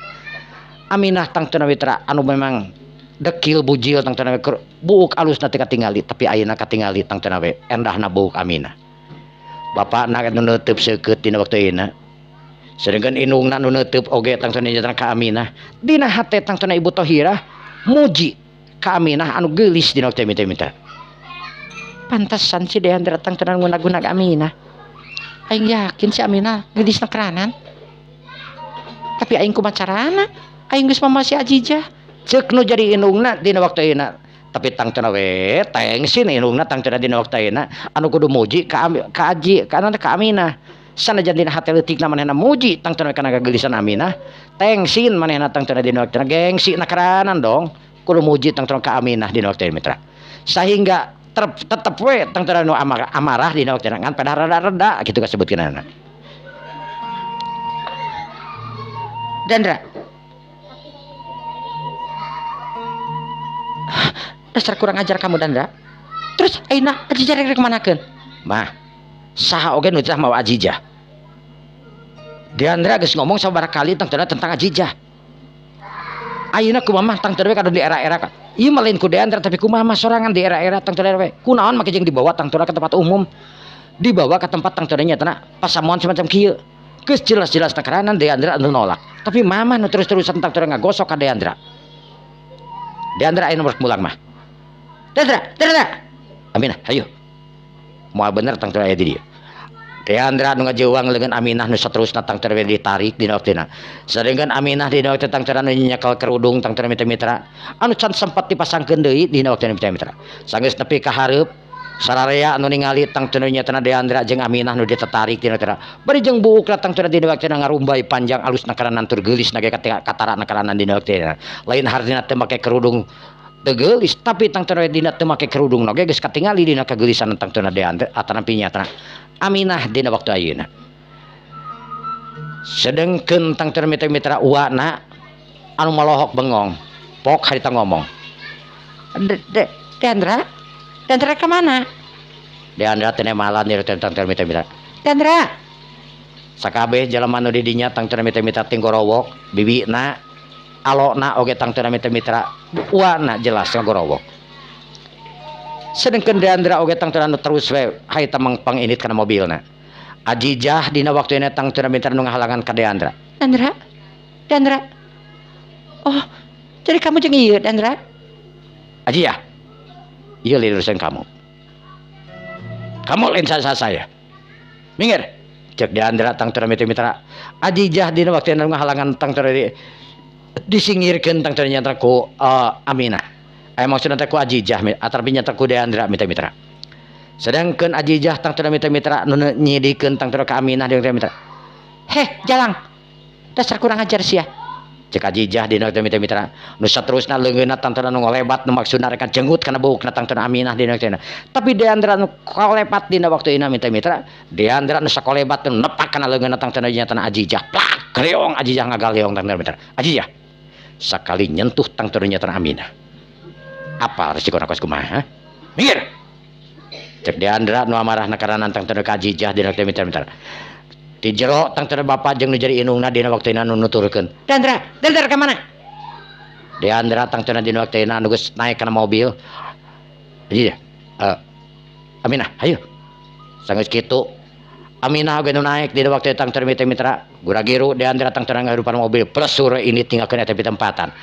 Aminah tangtuna mitra anu memang dekil bujil tangtuna buuk alusna teh katingali tapi ayeuna katingali tangtuna we endahna buuk Aminah. Bapakna nu neuteub seukeut dina waktu ayeuna. Sedengkeun indungna nu neuteub oge tangtuna nyatana ka Aminah. Dina hate tangtuna Ibu Tohirah muji ka Aminah anu geulis dina waktu mitra-mitra. Pantesan si Deandra tangtuna nguna-guna ka Aminah. Aing yakin si Aminah geulisna keranan. Tapi aing kumaha carana? Aing geus mama si Ajijah. Ceuk nu jadi indungna dina waktu ayeuna. Tapi tangtuna we tengsin indungna tangtuna dina waktu ayeuna anu kudu muji ka Aji ka ka Aminah. Sanajan dina hate leutikna manehna muji tangtuna kana kageulisan Aminah. Tengsin manehna tangtuna dina waktu gengsi na keranan dong. Kudu muji tangtuna ka Aminah dina waktu mitra. Sehingga tetep we tangtuna nu amarah dina waktu ngan pada reda-reda kitu kasebutkeunana. Deandra. Dasar kurang ajar kamu Dandra. Terus ayeuna Ajijah rek kemanakeun? Mah, saha oge nu teh mawa Ajijah. Deandra geus ngomong sabaraha kali tangtuna tentang Ajijah. Ayeuna ku mamah tangtuna we kadon di era-era. Ieu mah lain ku Deandra tapi ku mamah sorangan di era-era tangtuna we. Kunaon make jeung dibawa tangtuna ke tempat umum. Dibawa ke tempat tangtuna nyatana pasamuan semacam kieu. Geus jelas-jelas takaranan Deandra anu nolak. Tapi mamah nu terus-terusan tangtuna ngagosok ka Deandra. Deandra ayeuna rek mulang mah. Deandra, Deandra. Aminah, hayu. Moal bener tangtuna aya di dieu. Deandra nu ngajeuang leungeun Aminah nu saterusna tangtuna we ditarik dina waktuna. Sadengkeun Aminah dina waktu tangtuna nu nyekel kerudung tangtuna mitra-mitra anu can sempat dipasangkeun deui dina waktuna mitra-mitra. Sanggeus nepi ka hareup sararea anu ningali tangtuna nyatana Deandra jeung Aminah nu ditetarik dina waktuna. Bari jeung buukna tangtuna dina waktuna ngarumbay panjang alusna karanan tur geulis na ge katarana karanan dina waktuna. Lain hartina teu make kerudung teu geulis tapi tangtuna dina teu make kerudung oge geus katingali dina kageulisan tangtuna Deandra atanapi nyatana Aminah dina waktu ayeuna. Sedengkeun tangtuna mitra-mitra uana anu molohok bengong pok harita ngomong. Deandra? Deandra ke mana? Deandra teh malan dina tangtuna mitra-mitra. Deandra. Sakabeh jalma nu di dinya tangtuna mitra-mitra tinggorowok bibina alona oge tangtuna mitra-mitra uana jelas ngagorowok. Sedengkeun Deandra oge tangtuna nu terus we harita mangpang init kana mobilna. Ajijah dina waktuna tangtuna mitra nu ngahalangan ka Deandra. Deandra? Deandra. Oh, jadi kamu jeung ieu Deandra? Ajijah. Ieu lain urusan kamu. Kamu lain saya. Minggir. Cek Deandra tangtuna mitra-mitra. Ajijah dina waktuna nu ngahalangan tangtuna disingirkeun tangtuna nyata ku Aminah. Maksudna teh ku Ajijah atapi nyata ku Deandra mitra-mitra. Sedangkeun Ajijah tangtuna mitra-mitra nu nyidikeun tangtuna ka Aminah jeung mitra. Heh, jalang. Dasar kurang ajar sia. Cek Ajijah dina mitra-mitra nu saterusna leungeunna tangtuna nu ngolebat nu maksudna rek jenggut kana buukna tangtuna Aminah dina waktuna. Tapi Deandra nu kolebat dina waktu ayeuna mitra-mitra, Deandra nu sakolebat nu nepak kana leungeunna tangtuna nyatana Ajijah. Plak, greong Ajijah ngagaleong tangtuna mitra. Ajijah sakali nyentuh tangtuna nyatana Aminah. Apa resiko kos kumaha? Minggir. Cek Deandra nu amarahna karana tangtuna ka Ajijah dina waktu mitra-mitra. Di jero tangtuna bapa jeung nu jadi indungna dina waktuna nu nuturkeun. Deandra, Deandra ka mana? Deandra tangtuna dina waktuna nu geus naik kana mobil. Ajijah, Aminah, hayu. Sanggeus kitu Aminah oge nu naik dina waktu tangtuna mitra-mitra. Guragiru Deandra tangtuna ngahirupan mobil plesur ini tinggalkeun eta pitempatan.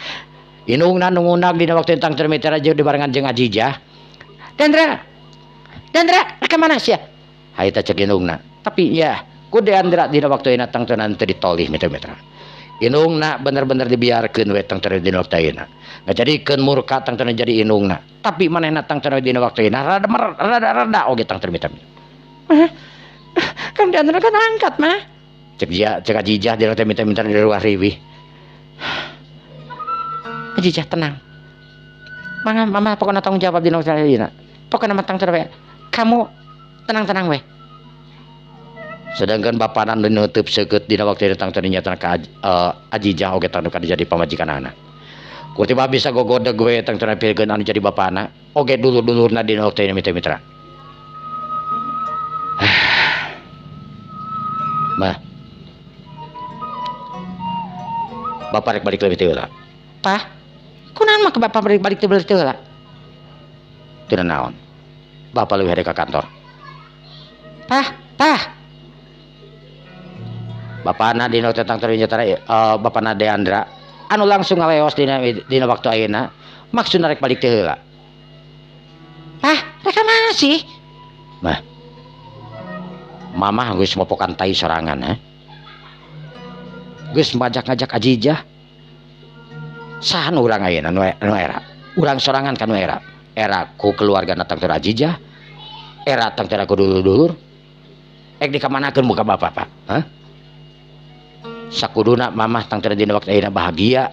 Indungna nu ngundag dina waktu tangtuna mitra jeung dibarengan jeung Ajijah. Deandra, Deandra, rek ka mana sia? Harita cek indungna. Tapi ya ku Deandra dina waktu ayeuna tangtuna teu ditolih mitra-mitra. Indungna bener-bener dibiarkeun we tangtuna dina waktu ayeuna. Ngajadikeun murka tangtuna jadi indungna. Tapi manehna tangtuna dina waktu ayeuna rada-rada oge tangtuna mitra. Mah, kan Deandra kan angkat mah. Cek dia, cek Ajijah dina waktu mitra-mitra di luar riwih. Ajijah tenang. Mama, mama pokoknya tanggung jawab dina waktu ayeuna. Pokoknya mah tangtuna we. Kamu tenang-tenang we. Sedangkan bapana nu neuteub seukeut dina waktu datang teh nyata ka Ajijah oge tang nu jadi pamajikanana. Kutiba bisa gogodeg we tang teh pikeun anu jadi bapana oge dulur-dulurna dina waktu mitra-mitra. Mah. Bapak rek balik leuwih teu heula. Pah, kunaon mah ke bapak balik teu heula? Teu naon. Bapak leuwih hade ka kantor. Pah, pah. Bapana dina waktu tang teh nyata bapana Deandra anu langsung ngaleos dina waktu ayeuna maksudna rek balik teu heula. Pah, rek ka mana sih? Mah. Mamah geus mopokan tai sorangan ha. Geus ngajak-ngajak Ajijah. Saha nu urang ayeuna nu era? Urang sorangan ka nu era. Era ku keluargana tang teh Ajijah. Era tang teh ku dulur-dulur. Ek dikamanakeun muka bapak, Pak? Hah? Sakuduna mamah tang teh dina waktu ayeuna bahagia.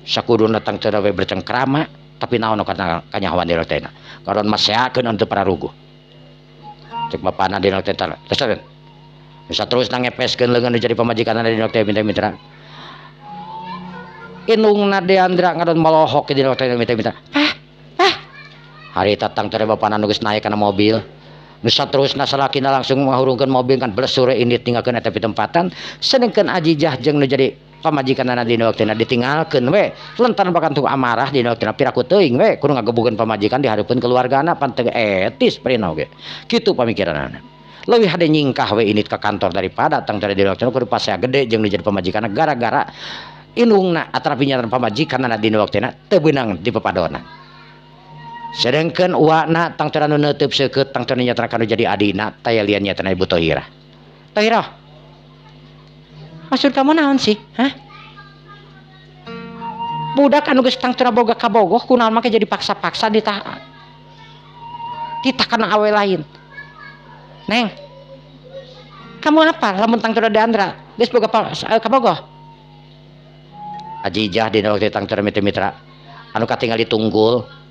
Sakuduna tang teh we bercengkrama, tapi naon nu kanyahoan dina waktu ayeuna. Karon maseakeun anu teu pararuguh. Cek bapana dina waktu eta. Terus bisa terus nangepeskeun leungeun nu jadi pamajikanna dina waktu mitra-mitra. Indungna Deandra ngadon molohok dina waktu mitra-mitra. Pah, pah. Harita tang teh bapana nu geus naek kana mobil. Nusa terusna salakina langsung ngahurungkeun mobil kan blesure indit tinggalkeun eta pitempatan sedengkeun Ajijah jeung nu jadi pamajikanna dina waktuna ditinggalkeun we lantaran bahkan tuh amarah dina waktuna piraku teuing we kudu ngagebugeun pamajikan di hareupeun keluargana pan teu etis prina oge kitu pamikiranana leuwih hade nyingkah we indit ka kantor daripada tang teh dina waktuna kudu pasea gede jeung nu jadi pamajikanna gara-gara indungna atarapi nyatan pamajikanna dina waktuna teu beunang di papadonna. Sedangkan uakna tang teh anu neuteub seukeut tang teh nyata kanu jadi adina taya lian nyata Ibu Tohirah. Tohirah. Maksud kamu naon sih? Hah? Budak anu geus tang teh boga kabogoh kunaon make jadi paksa-paksa ditah kana awe lain. Neng. Kamu apa lamun tang teh Deandra geus boga kabogoh? Ajijah dina waktu tang teh mitra anu katingali tunggul.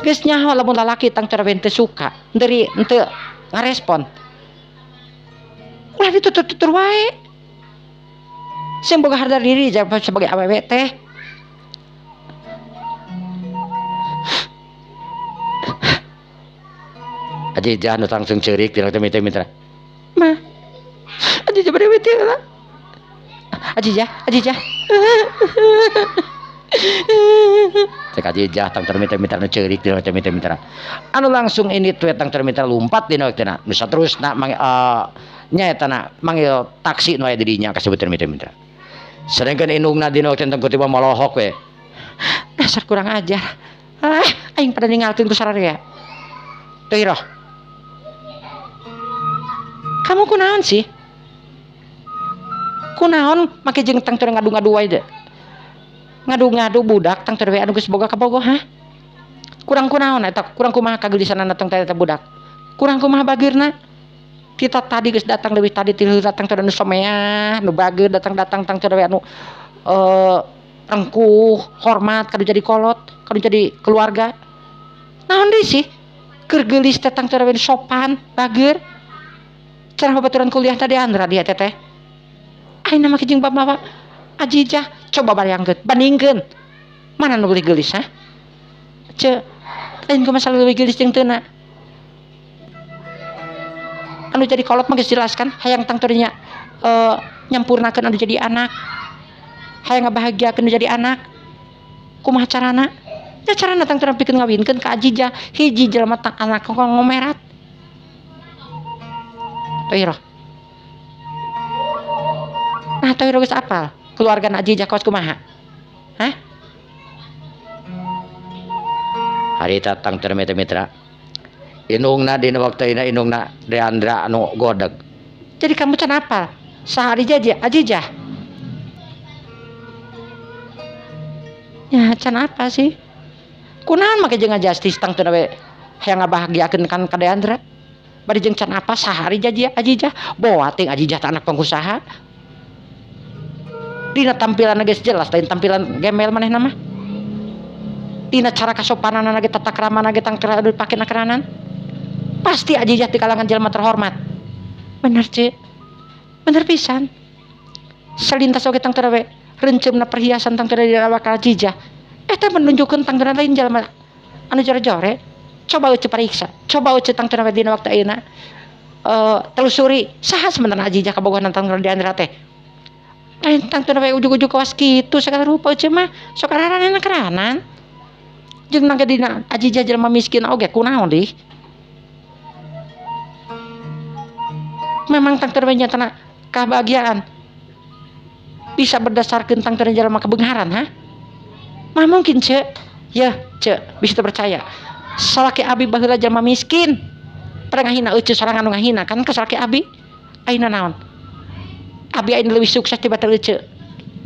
Geus nyaho lamun lalaki tang teh teu suka, deuri henteu ngarespon. Ulah ditutur-tutur wae. Sing boga harga diri sebagai awewe teh. Ajijah nu langsung ceurik dina teh mitra. Mah. Ajijah bade we teh lah. Ajijah, Ajijah. Cek Ajijah tang termitra-mitra nu ceurik dina mitra-mitra. Anu langsung ini tuh tang termitra lumpat dina waktuna. Nu saterusna nyaeta na manggil taksi nu aya di dinya kasebut mitra-mitra. Sedangkan indungna dina waktu tang kutiba molohok we. Dasar kurang ajar. Ah, aing pada ninggalkeun ku sararea. Tohirah. Kamu kunaon sih? Kunaon make jeung tang teu ngadu-ngadu wae deh. Ngadu-ngadu budak tang teu anu geus boga kabogoh ha? Kurang kunaon eta, kurang kumaha kageulisanana tang teh eta budak. Kurang kumaha bageurna? Kita tadi geus datang leuwih tadi ti datang teh anu someah, nu bageur datang-datang tang teh anu rengkuh, hormat kadu jadi kolot, kadu jadi keluarga. Naon deui sih? Keur geulis teh tang teh sopan, bageur. Cara babaturan kuliah tadi Andra dia teteh. Ayeuna mah jeung bapak Ajijah coba bayangkeun, bandingkeun. Mana nu leuwih geulis ha? Ce, lain ku masalah leuwih geulis jeung teuna. Anu jadi kolot mah geus jelas kan, hayang tang teu nya nyampurnakeun anu jadi anak. Hayang ngabahagiakeun nu jadi anak. Kumaha carana? Ya carana tang teu pikeun ngawinkeun ka Ajijah, hiji jelema tang anak ngomerat. Tohirah. Nah, Tohirah geus apal keluarga Ajijah kaos kumaha? Hah? Harita tang teu mitra. Indungna dina waktu ayeuna indungna Deandra anu godeg. Jadi kamu can apal saha Ajijah? Ya can apa sih? Kunaon make jeung ngajastis tangtuna we hayang ngabahagiakeun kan ka Deandra? Bari jeung can apa saha Ajijah? Boa ting Ajijah teh anak pengusaha. Dina tampilan geus jelas lain tampilan gembel manehna mah. Dina cara kasopananna ge tata kramana ge tangtuna dipake nakeranan. Pasti Ajijah di kalangan jelema terhormat. Bener, Cek. Bener pisan. Selintas oge tangtuna we reunceumna perhiasan tangtuna di awak Ajijah. Eta menunjukkeun tangtuna lain jelema anu jore-jore. Coba euceu pariksa. Coba euceu tangtuna we dina waktu ayeuna. Telusuri saha sebenarnya Ajijah kabogohan tangtuna Deandra teh. Lain tangtuna we ujug-ujug kawas kitu sagala rupa euceu mah sok araranana keranan. Jeung nangke dina Ajijah jelema miskin oge kunaon dih. Memang tangtuna we nyatana kebahagiaan bisa berdasarkan tangtuna jelema kebeungharan, ha? Mah mungkin, Cek. Ya, Cek, bisa terpercaya. Salaki abi baheula jelema miskin. Pernah ngahina euceu sorangan nu ngahina kan ka salaki abi. Ayeuna naon? Abi ayeuna leuwih sukses tibatan euceu.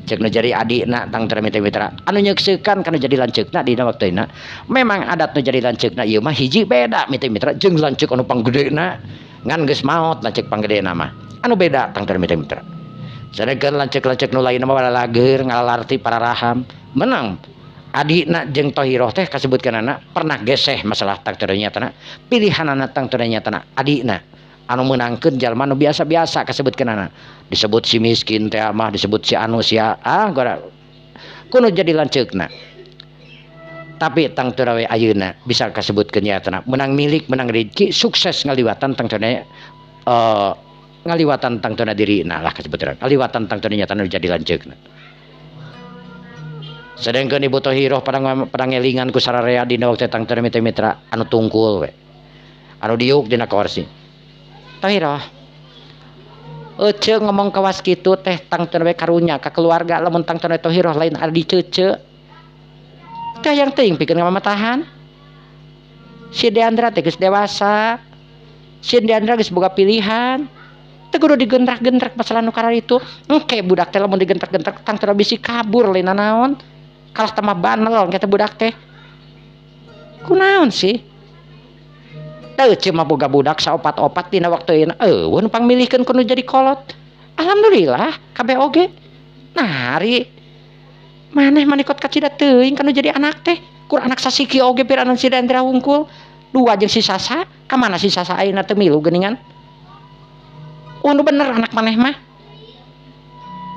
Cek nu jadi adina tangtuna mitra-mitra anu nyekseukan kana jadi lanceukna dina waktuna. Memang adat nu jadi lanceukna ieu mah hiji beda mitra-mitra jeung lanceuk anu panggedena ngan geus maot lanceuk panggedena mah. Anu beda tangtuna mitra-mitra. Sedengkeun lanceuk-lanceuk nu lain mah lager ngalalarti pararaham menang. Adina jeung Tohiroh teh kasebutkeunana pernah geseh masalah tangtuna nyatana pilihanana tangtuna nyatana adina anu meunangkeun jalma nu biasa-biasa kasebutkeunana disebut si miskin teh mah disebut si anu si ah gora kudu jadi lanceukna. Tapi tangtuna we ayeuna bisa kasebutkeun nyatana menang milik menang rezeki sukses ngaliwatan tangtuna ngaliwatan tangtuna dirina lah kasebutkeun ngaliwatan tangtuna nyatana jadi lanceukna. Sedangkan Ibu Tohiroh padang ngelingan ku sararea dina waktu tangtuna mitra-mitra anu tungkul we anu diuk dina korsi. Tohiroh euceu ngomong kawas kitu teh tangtuna we karunya ka keluarga lamun tangtuna Tohiroh lain adi ceuceu teh hayang teuing pikeun ngamamatahan. Si Deandra teh geus dewasa, si Deandra geus boga pilihan, teu kudu digentrak-gentrak masalah nu kararitu. Engke budak teh lamun digentrak-gentrak tangtuna bisi kabur lain nanaon. Kalah tambah banel kata budak teh. Kunaon sih? Teu ceu mah boga budak saopat-opat dina waktu ayeuna eueuh nu pangmilihkeun kudu jadi kolot. Alhamdulillah kabeh oge. Nah, ari maneh manikot kacida teuing kanu jadi anak teh. Kur anak sasiki oge piranan si Deandra hungkul. Dua jeung si Sasa, ka mana si Sasa ayeuna teu milu geuningan? Oh, nu bener anak maneh mah.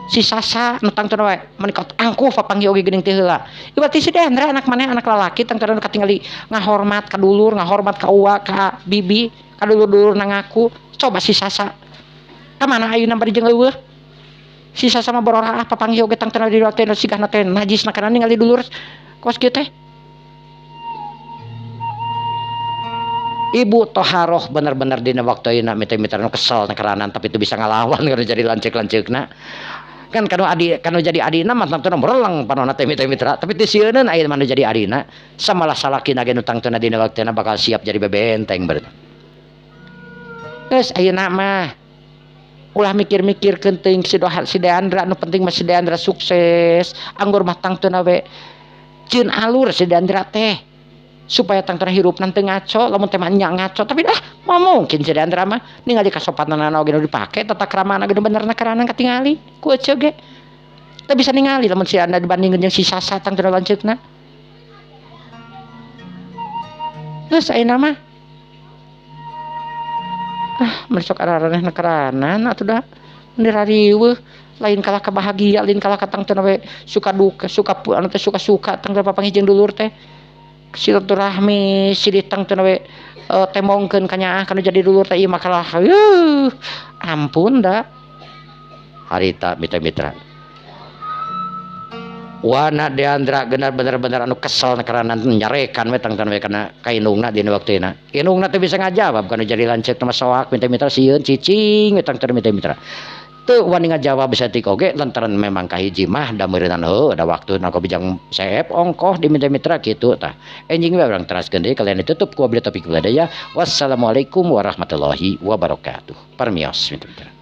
Si Sasa nu tangtuna we menikot angkuh papanggih oge geuning teh heula. Ieu berarti si Deandra anak maneh anak lalaki tangtuna nu katingali ngahormat ka dulur, ngahormat ka uwa, ka bibi, ka dulur-dulur na ngaku. Coba si Sasa. Ka mana ayeuna bari jeung eueuh? Si Sasa mah bororaah papanggih oge tangtuna di waktu sigahna teh najis na kana ningali dulur kos kieu teh. Ibu Toharoh bener-bener dina waktu ayeuna mitra-mitra nu kesel na keranan tapi itu bisa ngalawan kana jadi lanceuk-lanceukna. Kan kanu adi kanu jadi adina mah tangtuna mereleng panonna teh mitra-mitra tapi teu sieun aya mah nu jadi adina samalah salakina ge nu tangtuna dina waktuna bakal siap jadi bebenteng berarti. Geus ayeuna mah ulah mikir-mikirkeun teuing si Doha si Deandra nu penting mah si Deandra sukses anggur mah tangtuna we ceun alur si Deandra teh supaya tangtuna hirupna teu ngaco lamun teh mah nya ngaco tapi ah mah mungkin si Deandra mah ningali kasopananana oge nu dipake tata kramana ge nu benerna keranan katingali ku eceu ge teu bisa ningali lamun si Deandra dibandingkeun jeung si Sasa tangtuna lanceukna. Geus ayeuna mah ah meuni sok araranehna keranan atuh da meni rariweuh lain kalah kabahagia lain kalah ka tangtuna we suka duka suka anu teh suka-suka tangtuna papanggih jeung dulur teh silaturahmi silih tangtuna we temongkeun ka nyaah kana jadi dulur teh ieu mah kalah ampun da harita mitra-mitra Wana Deandra genar bener-bener anu kesel karena nyarekan we tangtuna we kana ka indungna dina waktuna. Indungna teh bisa ngajawab kana jadi lanceuk mah soak mitra-mitra sieun cicing we tangtuna mitra-mitra. Teu wani ngajawab saeutik oge lantaran memang kahiji mah da meureunan heuh da waktuna jang seep ongkoh di mitra kitu tah. Enjing we urang teraskeun deui kalian ditutup ku wabillahi taufiq wal hidayah. Wassalamualaikum warahmatullahi wabarakatuh. Permios mitra.